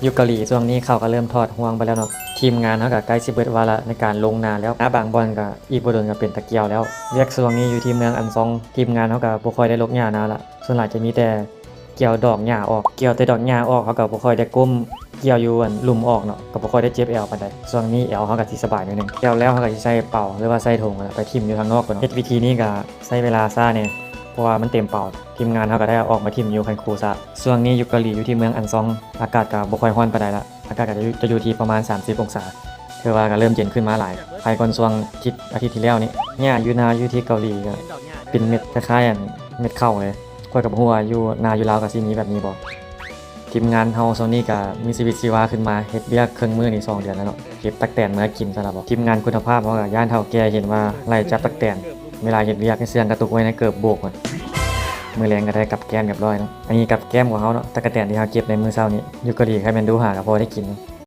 ຢູ່ເກົາຫຼີຊ່ວງນີ້ເຂົາກໍເລີ່ມຖອດຮວງໄປແລ້ວເນາະ. ທີມງານເຮົາກໍໃກ້ຊິເບິດວາລະໃນການລົງນາແລ້ວ. ນາບາງບ່ອນກໍອີກບໍ່ດົນກໍເປັນຕາກ່ຽວແລ້ວ. ວຽກຊ່ວງນີ້ຢູ່ທີ່ເມືອງອັນຊອງ, ທີມງານເຮົາກໍບໍ່ຄ່ອຍໄດ້ລົກຫຍ້ານາລະ. ສ່ວນຫຼາຍຈະມີແຕ່ກ່ຽວດອກຫຍ້າອອກ. ກ່ຽວແຕ່ດອກຫຍ້າອອກ, ເຮົາກໍບໍ່ຄ່ອຍໄດ້ກົ້ມກ່ຽວຢູ່ອັນລຸ່ມອອກເນາະ, ກໍບໍ່ຄ່ອຍໄດ້ເຈັບແອວປານໃດ. ຊ່ວງນີ້ແອວເຮົາກໍຊິສະບາຍໜ້ອຍໜຶ່ງ. ກ່ຽວແລ້ວເຮົາກໍຊິໃສ່ເປົາ ຫຼືວ່າໃສ່ຖົງຫັ້ນລະ ໄປຖິ້ມຢູ່ທາງນອກພຸ້ນເນາະ. ເຮັດວິທີນີ້ກໍໃຊ້ເວລາຊ້າແດ່ ເພາະວ່າມັນເຕັມເປົາ. ທີມງານເຮົາກໍໄດ້ເອົາອອກມາຖິ້ມຢູ່ຄັນຄູຊະ. ຊ່ວງນີ້ຢູ່ເກົາຫຼີ ຢູ່ທີ່ເມືອງອັນຊອງ ອາກາດກໍບໍ່ຄ່ອຍຮ້ອນປານໃດລະ. ອາກາດກໍຈະຢູ່ ຈະຢູ່ທີ່ປະມານສາມສິບອົງສາ. ຖືວ່າກໍເລີ່ມເຢັນຂຶ້ນມາຫຼາຍ ໄຄກວ່າຊ່ວງທິດ ອາທິດທີ່ແລ້ວນີ້. ຫຍ້າຢູ່ນາຢູ່ທີ່ເກົາຫຼີກໍເປັນເມັດຄ້າຍໆ ອັນເມັດເຂົ້າເລີຍ. ຂ້ອຍກໍບໍ່ຮູ້ວ່າຢູ່ນາຢູ່ລາວກໍຊິມີແບບນີ້ບໍ່. ທີມງານເຮົາຊ່ວງນີ້ກໍມີຊີວິດຊີວາຂຶ້ນມາ, ເຮັດວຽກເຄິ່ງມື້ນີ້ສອງເດືອນແລ້ວເນາະ. ເກັບຕັກແຕນເມືອກິນຊະລະບໍ. ທີມງານຄຸນນະພາບເຮົາກໍຢ້ານເຖົ້າແກ່ເຫັນວ່າໄລ່ຈັບຕັກແຕນເວລາເຮັດວຽກ. ໃນເຊື່ອງກະຕຸກໄວ້ໃນເກີບໂບກມັນ. ມື້ແລງກໍໄດ້ກັບແກ້ມຮຽບຮ້ອຍເນາະ. ອັນນີ້ກັບແກ້ມຂອງເຮົາເນາະ, ຕັກກະແຕນທີ່ເຮົາເກັບໃນມື້ເຊົ້ານີ້. ຢູ່ເກົາຫຼີແມ່ນດູຫາກໍພໍໄດ້ກິນ.